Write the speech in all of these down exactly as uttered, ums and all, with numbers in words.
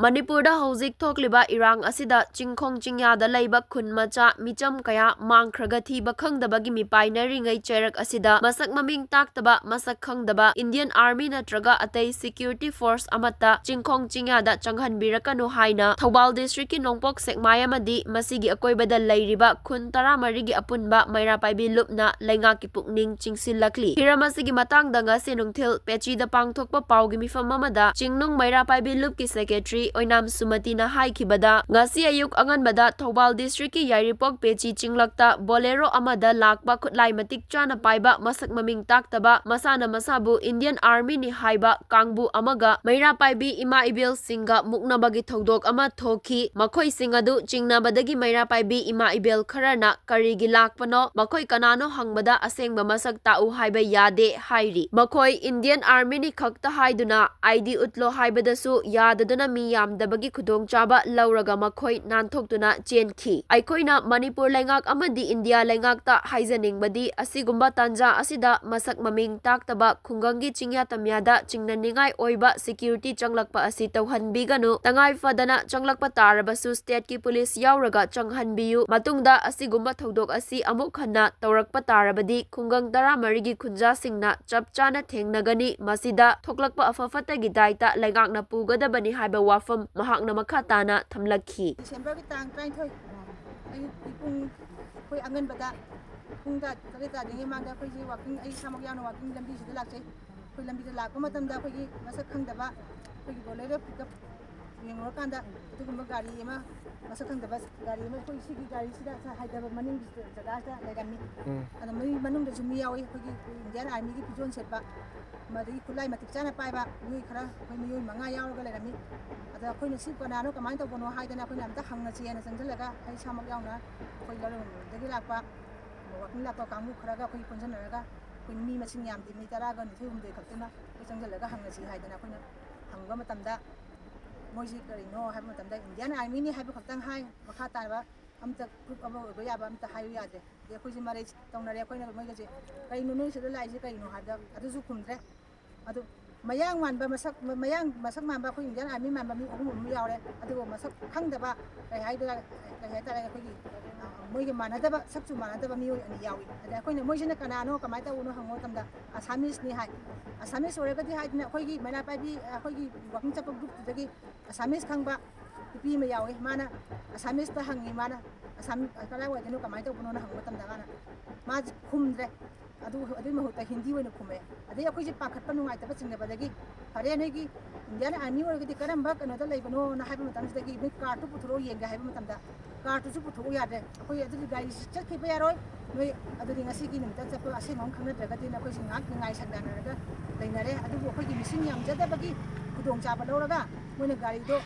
ꯃꯅꯤꯄꯨꯔꯗ ꯍꯧꯖꯤꯛ ꯊꯣꯛꯂꯤꯕ ꯏꯔꯥꯡ ꯑꯁꯤꯗ ꯆꯤꯡꯈꯣꯡ ꯆꯤꯡꯌꯥꯗ ꯂꯩꯕ ꯈꯨꯟ ꯃꯆꯥ ꯃꯤꯆꯝ ꯀꯌꯥ ꯃꯥꯡꯈ꯭ꯔꯒ ꯊꯤꯕ ꯈꯪꯗꯕꯒꯤ ꯃꯤꯄꯥꯏꯅꯔꯤꯉꯩ ꯆꯩꯔꯛ ꯑꯁꯤꯗ ꯃꯁꯛ ꯃꯃꯤꯡ ꯇꯥꯛꯇꯕ, ꯃꯁꯛ ꯈꯪꯗꯕ Indian Army ꯅꯠꯇ꯭ꯔꯒ ꯑꯇꯩ security force ꯑꯃꯠꯇ ꯆꯤꯡꯈꯣꯡ ꯆꯤꯡꯌꯥꯗ ꯆꯪꯍꯟꯕꯤꯔꯛꯀꯅꯨ ꯍꯥꯏꯅ ꯊꯧꯕꯥꯜ district ꯀꯤ ꯅꯣꯡꯄꯣꯛ ꯁꯦꯛꯃꯥꯏ ꯑꯃꯗꯤ ꯃꯁꯤꯒꯤ ꯑꯀꯣꯏꯕꯗ ꯂꯩꯔꯤꯕ ꯈꯨꯟ ꯇꯔꯥꯃꯔꯤꯒꯤ ꯑꯄꯨꯟꯕ ꯃꯩꯔꯥ ꯄꯥꯏꯕꯤ ꯂꯨꯞꯅ ꯂꯩꯉꯥꯛꯀꯤ ꯄꯨꯛꯅꯤꯡ ꯆꯤꯡꯁꯤꯜꯂꯛꯂꯤ꯫ ꯍꯤꯔꯝ ꯑꯁꯤꯒꯤ ꯃꯇꯥꯡꯗ ꯉꯁꯤ ꯅꯨꯡꯊꯤꯜ ꯄꯦꯆꯤꯗ ꯄꯥꯡꯊꯣꯛꯄ ꯄꯥꯎꯒꯤ ꯃꯤꯐꯝ ꯑꯃꯗ ꯆꯤꯡꯅꯨꯡ ꯃꯩꯔꯥ ꯄꯥꯏꯕꯤ ꯂꯨꯞꯀꯤ secretary ꯑꯣꯏꯅꯥꯝ ꯁꯨꯃꯇꯤꯅ ꯍꯥꯏꯈꯤꯕꯗ, ꯉꯁꯤ ꯑꯌꯨꯛ ꯑꯉꯟꯕꯗ ꯊꯧꯕꯥꯜ district ꯀꯤ ꯌꯥꯏꯔꯤꯄꯣꯛ ꯄꯦꯆꯤ ꯆꯤꯡꯂꯛꯇ Bolero ꯑꯃꯗ ꯂꯥꯛꯄ ꯈꯨꯠꯂꯥꯏ ꯃꯇꯤꯛ ꯆꯥꯅ ꯄꯥꯏꯕ, ꯃꯁꯛ ꯃꯃꯤꯡ ꯇꯥꯛꯇꯕ, ꯃꯁꯥꯅ ꯃꯁꯥꯕꯨ Indian Army ꯅꯤ ꯍꯥꯏꯕ ꯀꯥꯡꯕꯨ ꯑꯃꯒ ꯃꯩꯔꯥ ꯄꯥꯏꯕꯤ ꯏꯃꯥ ꯏꯕꯦꯜꯁꯤꯡꯒ ꯃꯨꯛꯅꯕꯒꯤ ꯊꯧꯗꯣꯛ ꯑꯃ ꯊꯣꯛꯈꯤ꯫ ꯃꯈꯣꯏꯁꯤꯡ ꯑꯗꯨ ꯆꯤꯡꯅꯕꯗꯒꯤ ꯃꯩꯔꯥ ꯄꯥꯏꯕꯤ ꯏꯃꯥ ꯏꯕꯦꯜ ꯈꯔꯅ ꯀꯔꯤꯒꯤ ꯂꯥꯛꯄꯅꯣ, ꯃꯈꯣꯏ ꯀꯅꯥꯅꯣ ꯍꯪꯕꯗ ꯑꯁꯦꯡꯕ ꯃꯁꯛ ꯇꯥꯛꯎ ꯍꯥꯏꯕ ꯌꯥꯗꯦ ꯍꯥꯏꯔꯤ꯫ ꯃꯈꯣꯏ Indian Army ꯅꯤ ꯈꯛꯇ ꯍꯥꯏꯗꯨꯅ I D ꯎꯠꯂꯣ ꯍꯥꯏꯕꯗꯁꯨ ꯌꯥꯗꯗꯨꯅ ꯃꯤ ꯌꯥꯝꯗꯕꯒꯤ ꯈꯨꯗꯣꯡꯆꯥꯕ ꯂꯧꯔꯒ ꯃꯈꯣꯏ ꯅꯥꯟꯊꯣꯛꯇꯨꯅ ꯆꯦꯟꯈꯤ꯫ ꯑꯩꯈꯣꯏꯅ ꯃꯅꯤꯄꯨꯔ ꯂꯩꯉꯥꯛ ꯑꯃꯗꯤ ꯏꯟꯗꯤꯌꯥ ꯂꯩꯉꯥꯛꯇ ꯍꯥꯏꯖꯅꯤꯡꯕꯗꯤ ꯑꯁꯤꯒꯨꯝꯕ ꯇꯥꯟꯖꯥ ꯑꯁꯤꯗ ꯃꯁꯛ ꯃꯃꯤꯡ ꯇꯥꯛꯇꯕ ꯈꯨꯡꯒꯪꯒꯤ ꯆꯤꯡꯌꯥ ꯇꯝꯌꯥꯗ ꯆꯤꯡꯅꯅꯤꯡꯉꯥꯏ ꯑꯣꯏꯕ security ꯆꯪꯂꯛꯄ ꯑꯁꯤ ꯇꯧꯍꯟꯕꯤꯒꯅꯨ꯫ ꯇꯉꯥꯏ ꯐꯗꯅ ꯆꯪꯂꯛꯄ ꯇꯥꯔꯕꯁꯨ state ꯀꯤ police ꯌꯥꯎꯔꯒ ꯆꯪꯍꯟꯕꯤꯌꯨ꯫ ꯃꯇꯨꯡꯗ ꯑꯁꯤꯒꯨꯝꯕ ꯊꯧꯗꯣꯛ ꯑꯁꯤ ꯑꯃꯨꯛ ꯍꯟꯅ ꯇꯧꯔꯛꯄ ꯇꯥꯔꯕꯗꯤ ꯈꯨꯡꯒꯪ ꯇꯔꯥꯃꯔꯤꯒꯤ ꯈꯨꯟꯖꯥꯁꯤꯡꯅ ꯆꯞ ꯆꯥꯅ ꯊꯦꯡꯅꯒꯅꯤ꯫ ꯃꯁꯤꯗ ꯊꯣꯛꯂꯛꯄ ꯑꯐ ꯐꯠꯇꯒꯤ ꯗꯥꯏꯇ ꯂꯩꯉꯥꯛꯅ ꯄꯨꯒꯗꯕꯅꯤ ꯍꯥꯏꯕ ꯋꯥꯐꯝ ꯃꯍꯥꯛꯅ ꯃꯈꯥ ꯇꯥꯅ ꯊꯝꯂꯛꯈꯤ꯫ December ꯒꯤ ꯇꯥꯡ ꯇꯔꯥꯅꯤꯊꯣꯏ ꯑꯌꯨꯛꯀꯤ ꯄꯨꯡ, ꯑꯩꯈꯣꯏ ꯑꯉꯟꯕꯗ ꯄꯨꯡ ꯇꯔꯥ-, ꯇꯔꯦꯠ ꯇꯥꯗ꯭ꯔꯤꯉꯩ ꯃꯃꯥꯡꯗ ꯑꯩꯈꯣꯏꯁꯤ walking, ꯑꯩ ꯏꯁꯥꯃꯛ ꯌꯥꯎꯅ walking ꯂꯝꯕꯤꯁꯤꯗ ꯂꯥꯛꯆꯩ꯫ ꯑꯩꯈꯣꯏ ꯂꯝꯕꯤꯗ ꯂꯥꯛꯄ ꯃꯇꯝꯗ ꯑꯩꯈꯣꯏꯒꯤ ꯃꯁꯛ ꯈꯪꯗꯕ ꯑꯩꯈꯣꯏꯒꯤ Bolero pickup ꯌꯦꯡꯂꯨꯔꯀꯥꯟꯗ ꯑꯗꯨꯒꯨꯝꯕ ꯒꯥꯔꯤ ꯑꯃ, ꯃꯁꯛ ꯈꯪꯗꯕ ꯒꯥꯔꯤ ꯑꯃ ꯑꯩꯈꯣꯏ ꯁꯤꯒꯤ ꯒꯥꯔꯤꯁꯤꯗ ꯍꯥꯏꯊꯕ ꯃꯅꯤꯡꯒꯤ ꯖꯒꯥꯁꯤꯗ ꯂꯩꯔꯝꯃꯤ꯫ ꯎꯝ꯫ ꯑꯗꯣ ꯃꯣꯏ ꯃꯅꯨꯡꯗꯁꯨ ꯃꯤ ꯌꯥꯎꯏ, ꯑꯩꯈꯣꯏꯒꯤ Indian Army ꯒꯤ ꯐꯤꯖꯣꯜ ꯁꯦꯠꯄ, ꯑꯗꯒꯤ ꯈꯨꯠꯂꯥꯏ ꯃꯇꯤꯛ ꯆꯥꯅ ꯄꯥꯏꯕ ꯃꯤꯑꯣꯏ ꯈꯔ, ꯑꯩꯈꯣꯏ ꯃꯤꯑꯣꯏ ꯃꯉꯥ ꯌꯥꯎꯔꯒ ꯂꯩꯔꯝꯃꯤ꯫ ꯑꯗ ꯑꯩꯈꯣꯏꯅ ꯁꯤ ꯀꯅꯥꯅꯣ, ꯀꯃꯥꯏꯅ ꯇꯧꯕꯅꯣ ꯍꯥꯏꯗꯅ ꯑꯩꯈꯣꯏꯅ ꯑꯝꯇ ꯍꯪꯉꯁꯦꯅ ꯆꯪꯁꯤꯜꯂꯒ ꯑꯩ ꯏꯁꯥꯃꯛ ꯌꯥꯎꯅ ꯑꯩꯈꯣꯏ ꯂꯧꯔꯣꯡꯗꯒꯤ ꯂꯥꯛꯄ, walking ꯂꯥꯛꯄ ꯀꯥꯡꯕꯨ ꯈꯔꯒ ꯑꯩꯈꯣꯏ ꯄꯨꯟꯁꯤꯟꯅꯔꯒ ꯑꯩꯈꯣꯏ ꯃꯤ ꯃꯁꯤꯡ ꯌꯥꯝꯗꯦ, ꯃꯤ ꯇꯔꯥꯒ ꯅꯤꯊꯣꯏ ꯍꯨꯝꯗꯣꯏ ꯈꯛꯇꯅ ꯑꯩꯈꯣꯏ ꯆꯪꯁꯤꯜꯂꯒ ꯍꯪꯉꯁꯤ ꯍꯥꯏꯗꯅ ꯑꯩꯈꯣꯏꯅ ꯍꯪꯕ ꯃꯇꯝꯗ ꯃꯣꯏꯁꯤ ꯀꯔꯤꯅꯣ ꯍꯥꯏꯕ ꯃꯇꯝꯗ Indian Army ꯅꯤ ꯍꯥꯏꯕ ꯈꯛꯇꯪ ꯍꯥꯏ, ꯃꯈꯥ ꯇꯥꯕ ꯑꯝꯇ proof ꯑꯃ ꯑꯣꯏꯕ ꯌꯥꯕ ꯑꯝꯇ ꯍꯥꯏꯌꯨ ꯌꯥꯗ꯭ꯔꯦ꯫ ꯑꯗꯩ ꯑꯩꯈꯣꯏꯁꯦ ꯃꯔꯩ ꯇꯧꯅꯔꯦ, ꯑꯩꯈꯣꯏꯅ ꯃꯣꯏꯒꯁꯦ, "ꯀꯩꯅꯣ ꯅꯣꯏ ꯁꯤꯗ ꯂꯥꯛꯏꯁꯦ ꯀꯩꯅꯣ?" ꯍꯥꯏꯕꯗ ꯑꯗꯨꯁꯨ ꯈꯨꯝꯗ꯭ꯔꯦ꯫ ꯑꯗꯨ ꯃꯌꯥꯡ ꯃꯥꯟꯕ, ꯃꯁꯛ ꯃꯌꯥꯡ ꯃꯁꯛ ꯃꯥꯟꯕ, ꯑꯩꯈꯣꯏ ꯏꯟꯗꯤꯌꯥꯟ ꯑꯥꯔꯃꯤ ꯃꯥꯟꯕ ꯃꯤ ꯑꯍꯨꯝ ꯑꯃ ꯌꯥꯎꯔꯦ꯫ ꯑꯗꯨꯒ ꯃꯁꯛ ꯈꯪꯗꯕ, ꯀꯩ ꯍꯥꯏꯗꯣꯏꯔꯥ, ꯀꯩ ꯍꯥꯏꯇꯥꯔꯦ, ꯑꯩꯈꯣꯏꯒꯤ ꯃꯣꯏꯒ ꯃꯥꯟꯅꯗꯕ, ꯁꯛꯁꯨ ꯃꯥꯟꯅꯗꯕ ꯃꯤꯑꯣꯏ ꯑꯅꯤ ꯌꯥꯎꯏ꯫ ꯑꯗ ꯑꯩꯈꯣꯏꯅ ꯃꯣꯏꯁꯤꯅ ꯀꯅꯥꯅꯣ, ꯀꯃꯥꯏꯅ ꯇꯧꯕꯅꯣ ꯍꯪꯕ ꯃꯇꯝꯗ ꯑꯁꯥꯃꯤꯁꯅꯤ ꯍꯥꯏ꯫ ꯑꯁꯥꯃꯤꯁ ꯑꯣꯏꯔꯒꯗꯤ ꯍꯥꯏꯗꯅ ꯑꯩꯈꯣꯏꯒꯤ ꯃꯩꯔꯥ ꯄꯥꯏꯕꯤ, ꯑꯩꯈꯣꯏꯒꯤ ꯋꯥꯀꯤꯡ ꯆꯠꯄ ꯒ꯭ꯔꯨꯞꯇꯨꯗꯒꯤ ꯑꯁꯥꯃꯤꯁ ꯈꯪꯕ ꯅꯨꯄꯤ ꯑꯃ ꯌꯥꯎꯏ꯫ ꯃꯥꯅ ꯑꯁꯥꯃꯤꯁꯇ ꯍꯪꯉꯤ, ꯃꯥꯅ ꯑꯁꯥꯝ ꯀꯗꯥꯏꯋꯥꯏꯗꯅꯣ, ꯀꯃꯥꯏꯅ ꯇꯧꯕꯅꯣꯅ ꯍꯪꯕ ꯃꯇꯝꯗ ꯃꯥꯅ, ꯃꯥꯁꯦ ꯈꯨꯝꯗ꯭ꯔꯦ꯫ ꯑꯗꯨ, ꯑꯗꯨꯒꯤ ꯃꯍꯨꯠꯇ ꯍꯤꯟꯗꯤ ꯑꯣꯏꯅ ꯈꯨꯝꯃꯛꯑꯦ꯫ ꯑꯗꯩ ꯑꯩꯈꯣꯏꯁꯦ ꯄꯥꯈꯠꯄ ꯅꯨꯡꯉꯥꯏꯇꯕ ꯆꯤꯡꯅꯕꯗꯒꯤ, "ꯐꯔꯦ, ꯅꯣꯏꯒꯤ ꯏꯟꯗꯤꯌꯥꯟ ꯑꯥꯔꯃꯤ ꯑꯣꯏꯔꯒꯗꯤ ꯀꯔꯝꯕ ꯀꯩꯅꯣꯗ ꯂꯩꯕꯅꯣꯅ?" ꯍꯥꯏꯕ ꯃꯇꯝꯁꯤꯗꯒꯤ, "ꯅꯣꯏ ꯀꯥꯔꯠꯇꯨ ꯄꯨꯊꯣꯔꯛꯑꯣ ꯌꯦꯡꯒꯦ" ꯍꯥꯏꯕ ꯃꯇꯝꯗ, ꯀꯥꯔꯠꯇꯨꯁꯨ ꯄꯨꯊꯣꯛꯎ ꯌꯥꯗ꯭ꯔꯦ꯫ "ꯑꯩꯈꯣꯏ ꯑꯗꯨꯗꯤ ꯒꯥꯔꯤꯁꯤ ꯆꯠꯈꯤꯕ ꯌꯥꯔꯣꯏ, ꯅꯣꯏ ꯑꯗꯨꯗꯤ ꯉꯁꯤꯒꯤ ꯅꯨꯃꯤꯠꯇ ꯆꯠꯄ ꯑꯁꯦꯡꯕ ꯑꯃ ꯈꯪꯅꯗ꯭ꯔꯒꯗꯤ" ꯑꯩꯈꯣꯏꯁꯤ ꯉꯥꯏꯍꯥꯛ ꯅꯤꯡꯉꯥꯏ ꯁꯪꯗꯥꯅꯔꯒ ꯂꯩꯅꯔꯦ꯫ ꯑꯗꯨꯕꯨ ꯑꯩꯈꯣꯏꯒꯤ ꯃꯤꯁꯤꯡ ꯌꯥꯝꯖꯗꯕꯒꯤ ꯈꯨꯗꯣꯡꯆꯥꯕ ꯂꯧꯔꯒ ꯃꯣꯏꯅ ꯒꯥꯔꯤꯗꯣ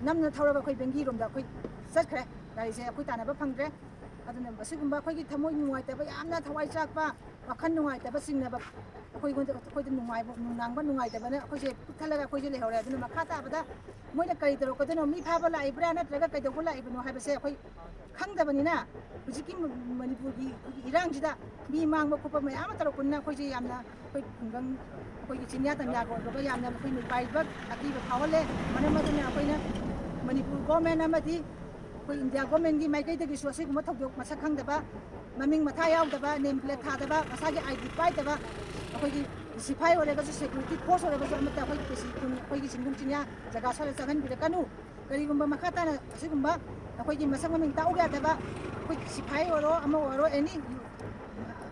ꯅꯝꯅ ꯊꯧꯔꯒ ꯑꯩꯈꯣꯏ ꯕꯦꯡꯒꯤꯔꯣꯝꯗ ꯑꯩꯈꯣꯏ ꯆꯠꯈ꯭ꯔꯦ꯫ ꯒꯥꯔꯤꯁꯦ ꯑꯩꯈꯣꯏ ꯇꯥꯟꯅꯕ ꯐꯪꯗ꯭ꯔꯦ꯫ ꯑꯗꯨꯅ ꯃꯁꯤꯒꯨꯝꯕ ꯑꯩꯈꯣꯏꯒꯤ ꯊꯃꯣꯏ ꯅꯨꯡꯉꯥꯏꯇꯕ, ꯌꯥꯝꯅ ꯊꯋꯥꯏ ꯆꯥꯛꯄ, ꯋꯥꯈꯜ ꯅꯨꯡꯉꯥꯏꯇꯕ ꯆꯤꯡꯅꯕ, ꯑꯩꯈꯣꯏꯉꯣꯟꯗ, ꯑꯩꯈꯣꯏꯗ ꯅꯨꯡꯉꯥꯏꯕ, ꯅꯨꯡꯅꯥꯡꯕ ꯅꯨꯡꯉꯥꯏꯇꯕꯅ ꯑꯩꯈꯣꯏꯁꯦ ꯄꯤꯛ ꯊꯜꯂꯒ ꯑꯩꯈꯣꯏꯁꯦ ꯂꯩꯍꯧꯔꯦ꯫ ꯑꯗꯨꯅ ꯃꯈꯥ ꯇꯥꯕꯗ ꯃꯣꯏꯅ ꯀꯔꯤ ꯇꯧꯔꯛꯀꯗꯣꯏꯅꯣ, ꯃꯤ ꯐꯥꯕ ꯂꯥꯛꯏꯕ꯭ꯔꯥ ꯅꯠꯇ꯭ꯔꯒ ꯀꯩꯗꯧꯕ ꯂꯥꯛꯏꯕꯅꯣ ꯍꯥꯏꯕꯁꯦ ꯑꯩꯈꯣꯏ ꯈꯪꯗꯕꯅꯤꯅ, ꯍꯧꯖꯤꯛꯀꯤ ꯃ-, ꯃꯅꯤꯄꯨꯔꯒꯤ ꯑꯩꯈꯣꯏꯒꯤ ꯏꯔꯥꯡꯁꯤꯗ ꯃꯤ ꯃꯥꯡꯕ ꯈꯣꯠꯄ ꯃꯌꯥꯝ ꯑꯃ ꯇꯧꯔꯛꯄꯅꯤꯅ, ꯑꯩꯈꯣꯏꯁꯦ ꯌꯥꯝꯅ, ꯑꯩꯈꯣꯏ ꯈꯨꯡꯒꯪ, ꯑꯩꯈꯣꯏꯒꯤ ꯆꯤꯡꯌꯥ ꯇꯝꯌꯥꯒ ꯑꯣꯏꯕꯒ ꯌꯥꯝꯅ ꯑꯩꯈꯣꯏ ꯃꯤꯄꯥꯏꯕ ꯑꯀꯤꯕ ꯐꯥꯎꯍꯜꯂꯦ꯫ ꯃꯔꯝ ꯑꯗꯨꯅ ꯑꯩꯈꯣꯏꯅ ꯃꯅꯤꯄꯨꯔ ꯒꯣꯔꯃꯦꯟ ꯑꯃꯗꯤ ꯑꯩꯈꯣꯏ ꯏꯟꯗꯤꯌꯥ ꯒꯣꯔꯃꯦꯟꯒꯤ ꯃꯥꯏꯀꯩꯗꯒꯤꯁꯨ ꯑꯁꯤꯒꯨꯝꯕ ꯊꯧꯗꯣꯛ ꯃꯁꯛ ꯈꯪꯗꯕ, ꯃꯃꯤꯡ ꯃꯊꯥ ꯌꯥꯎꯗꯕ, ꯅꯦꯝ ꯄ꯭ꯂꯦꯠ ꯊꯥꯗꯕ, ꯃꯁꯥꯒꯤ ꯑꯥꯏ ꯗꯤ ꯄꯥꯏꯗꯕ, ꯑꯩꯈꯣꯏꯒꯤ ꯁꯤꯐꯥꯏ ꯑꯣꯏꯔꯒꯁꯨ, ꯁꯦꯀ꯭ꯌꯨꯔꯤꯇꯤ ꯐꯣꯔꯁ ꯑꯣꯏꯔꯒꯁꯨ ꯑꯃꯠꯇ ꯑꯩꯈꯣꯏꯒꯤ ꯄꯦꯁꯤ-, ꯑꯩꯈꯣꯏꯒꯤ ꯆꯤꯡꯅꯨꯡ ꯆꯤꯡꯌꯥ ꯖꯒꯥ ꯁ꯭ꯋꯥꯏꯗ ꯆꯪꯍꯟꯕꯤꯔꯛꯀꯅꯨ꯫ ꯀꯔꯤꯒꯨꯝꯕ ꯃꯈꯥ ꯇꯥꯅ ꯑꯁꯤꯒꯨꯝꯕ ꯑꯩꯈꯣꯏꯒꯤ ꯃꯁꯛ ꯃꯃꯤꯡ ꯇꯥꯛꯎ ꯌꯥꯗꯕ, ꯑꯩꯈꯣꯏ ꯁꯤꯐꯥꯏ ꯑꯣꯏꯔꯣ, ꯑꯃ ꯑꯣꯏꯔꯣ, ꯑꯦꯅꯤ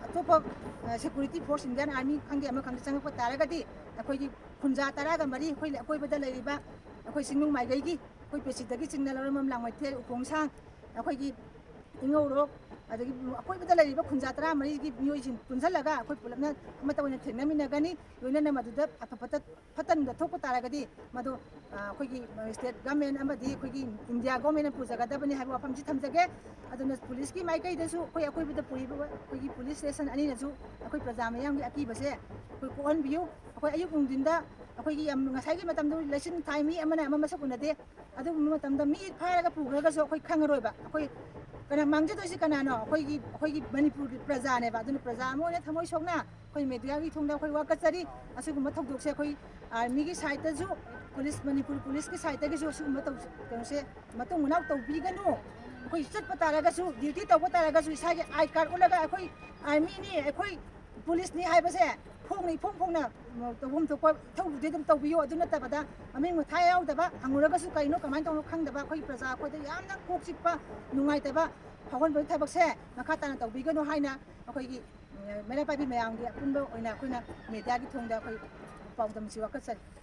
ꯑꯇꯣꯞꯄ, ꯑ, ꯁꯦꯀ꯭ꯌꯨꯔꯤꯇꯤ ꯐꯣꯔꯁ, ꯏꯟꯗꯤꯌꯥꯟ ꯑꯥꯔꯃꯤ ꯈꯪꯗꯦ, ꯑꯃ ꯈꯪꯗꯦ, ꯆꯪꯉꯛꯄ ꯇꯥꯔꯒꯗꯤ ꯑꯩꯈꯣꯏꯒꯤ ꯈꯨꯟꯖꯥ ꯇꯔꯥꯒ ꯃꯔꯤ, ꯑꯩꯈꯣꯏ ꯑꯀꯣꯏꯕꯗ ꯂꯩꯔꯤꯕ ꯑꯩꯈꯣꯏ ꯆꯤꯡꯅꯨꯡ ꯃꯥꯏꯀꯩꯒꯤ ꯑꯩꯈꯣꯏ ꯄꯦꯁꯤꯗꯒꯤ ꯆꯤꯡꯅ ꯂꯧꯔꯝꯕꯝ, ꯂꯥꯡꯃꯩꯊꯦꯜ, ꯎꯈꯣꯡꯁꯥꯡ, ꯑꯩꯈꯣꯏꯒꯤ ꯏꯉꯧꯔꯣꯛ, ꯑꯗꯒꯤ ꯑꯀꯣꯏꯕꯗ ꯂꯩꯔꯤꯕ ꯈꯨꯟꯖꯥ ꯇꯔꯥꯃꯔꯤꯒꯤ ꯃꯤꯑꯣꯏꯁꯤꯡ ꯄꯨꯟꯁꯤꯜꯂꯒ ꯑꯩꯈꯣꯏ ꯄꯨꯂꯞꯅ ꯑꯃꯠꯇ ꯑꯣꯏꯅ ꯊꯦꯡꯅꯃꯤꯟꯅꯒꯅꯤ꯫ ꯂꯣꯏꯅꯅ ꯃꯗꯨꯗ ꯑꯐ ꯐꯠꯇ, ꯐꯠꯇ ꯅꯨꯡꯗ ꯊꯣꯛꯄ ꯇꯥꯔꯒꯗꯤ ꯃꯗꯨ, ꯑ, ꯑꯩꯈꯣꯏꯒꯤ ꯁ꯭ꯇꯦꯠ ꯒꯃꯦꯟ ꯑꯃꯗꯤ ꯑꯩꯈꯣꯏꯒꯤ ꯏꯟꯗꯤꯌꯥ ꯒꯣꯔꯃꯦꯟꯅ ꯄꯨꯖꯒꯗꯕꯅꯤ ꯍꯥꯏꯕ ꯋꯥꯐꯝꯁꯤ ꯊꯝꯖꯒꯦ꯫ ꯑꯗꯨꯅ ꯄꯨꯂꯤꯁꯀꯤ ꯃꯥꯏꯀꯩꯗꯁꯨ ꯑꯩꯈꯣꯏ ꯑꯀꯣꯏꯕꯗ ꯄꯨꯔꯤꯕ ꯑꯩꯈꯣꯏꯒꯤ ꯄꯨꯂꯤꯁ ꯁ꯭ꯇꯦꯁꯟ ꯑꯅꯤꯅꯁꯨ ꯑꯩꯈꯣꯏ ꯄ꯭ꯔꯖꯥ ꯃꯤꯌꯥꯝꯒꯤ ꯑꯀꯤꯕꯁꯦ ꯑꯩꯈꯣꯏ ꯀꯣꯛꯍꯟꯕꯤꯌꯨ꯫ ꯑꯩꯈꯣꯏ ꯑꯌꯨꯛ ꯅꯨꯡꯊꯤꯟꯗ ꯑꯩꯈꯣꯏꯒꯤ ꯌꯥꯝ ꯉꯁꯥꯏꯒꯤ ꯃꯇꯝꯗꯨ ꯂꯩꯆꯤꯟ ꯊꯥꯏ, ꯃꯤ ꯑꯃꯅ ꯑꯃ ꯃꯁꯛ ꯎꯅꯗꯦ꯫ ꯑꯗꯨꯒꯨꯝꯕ ꯃꯇꯝꯗ ꯃꯤ ꯐꯥꯔꯒ ꯄꯨꯈ꯭ꯔꯒꯁꯨ ꯑꯩꯈꯣꯏ ꯈꯪꯉꯔꯣꯏꯕ꯫ ꯑꯩꯈꯣꯏ ꯀꯅꯥ ꯃꯥꯡꯖꯗꯣꯏꯁꯤ ꯀꯅꯥꯅꯣ? ꯑꯩꯈꯣꯏꯒꯤ ꯑꯩꯈꯣꯏꯒꯤ ꯃꯅꯤꯄꯨꯔꯒꯤ ꯄ꯭ꯔꯖꯥꯅꯦꯕ꯫ ꯑꯗꯨꯅ ꯄ꯭ꯔꯖꯥ ꯑꯃ ꯑꯣꯏꯅ ꯊꯃꯣꯏ ꯁꯣꯛꯅ ꯑꯩꯈꯣꯏ ꯃꯦꯗꯤꯌꯥꯒꯤ ꯊꯣꯡꯗ ꯑꯩꯈꯣꯏ ꯋꯥꯀꯠꯆꯔꯤ꯫ ꯑꯁꯤꯒꯨꯝꯕ ꯊꯧꯗꯣꯛꯁꯦ ꯑꯩꯈꯣꯏ ꯑꯥꯔꯃꯤꯒꯤ ꯁꯥꯏꯠꯇꯁꯨ, ꯄꯨꯂꯤꯁ, ꯃꯅꯤꯄꯨꯔ ꯄꯨꯂꯤꯁꯀꯤ ꯁꯥꯏꯠꯇꯒꯤꯁꯨ ꯑꯁꯤꯒꯨꯝꯕ ꯇꯧ-, ꯀꯩꯅꯣꯁꯦ ꯃꯇꯨꯡ ꯃꯅꯥꯎ ꯇꯧꯕꯤꯒꯅꯨ꯫ ꯑꯩꯈꯣꯏ ꯆꯠꯄ ꯇꯥꯔꯒꯁꯨ, ꯗ꯭ꯌꯨꯇꯤ ꯇꯧꯕ ꯇꯥꯔꯒꯁꯨ ꯏꯁꯥꯒꯤ ꯑꯥꯏ ꯀꯥꯔꯗ ꯎꯠꯂꯒ ꯑꯩꯈꯣꯏ ꯑꯥꯔꯃꯤꯅꯤ, ꯑꯩꯈꯣꯏ ꯄꯨꯂꯤꯁꯅꯤ ꯍꯥꯏꯕꯁꯦ ꯐꯣꯡꯅ ꯏꯐꯣꯡ ꯐꯣꯡꯅ ꯇꯧꯐꯝ ꯊꯣꯛꯄ ꯏꯊꯧꯗꯨꯗꯤ ꯑꯗꯨꯝ ꯇꯧꯕꯤꯌꯨ꯫ ꯑꯗꯨ ꯅꯠꯇꯕꯗ ꯃꯃꯤꯡ ꯃꯊꯥ ꯌꯥꯎꯗꯕ, ꯍꯪꯉꯨꯔꯒꯁꯨ ꯀꯩꯅꯣ ꯀꯃꯥꯏꯅ ꯇꯧꯅꯣ ꯈꯪꯗꯕ ꯑꯩꯈꯣꯏ ꯄ꯭ꯔꯖꯥ ꯑꯩꯈꯣꯏꯗ ꯌꯥꯝꯅ ꯀꯣꯛ ꯆꯤꯛꯄ, ꯅꯨꯡꯉꯥꯏꯇꯕ ꯐꯥꯎꯍꯟꯕꯒꯤ ꯊꯕꯛꯁꯦ ꯃꯈꯥ ꯇꯥꯅ ꯇꯧꯕꯤꯒꯅꯨ ꯍꯥꯏꯅ ꯑꯩꯈꯣꯏꯒꯤ, ꯎꯝ, ꯃꯩꯔꯥ ꯄꯥꯏꯕꯤ ꯃꯌꯥꯝꯒꯤ ꯑꯄꯨꯟꯕ ꯑꯣꯏꯅ ꯑꯩꯈꯣꯏꯅ ꯃꯦꯗꯤꯌꯥꯒꯤ ꯊꯣꯡꯗ ꯑꯩꯈꯣꯏ ꯄꯥꯎꯗꯝꯁꯤ ꯋꯥꯀꯠꯆꯔꯤ꯫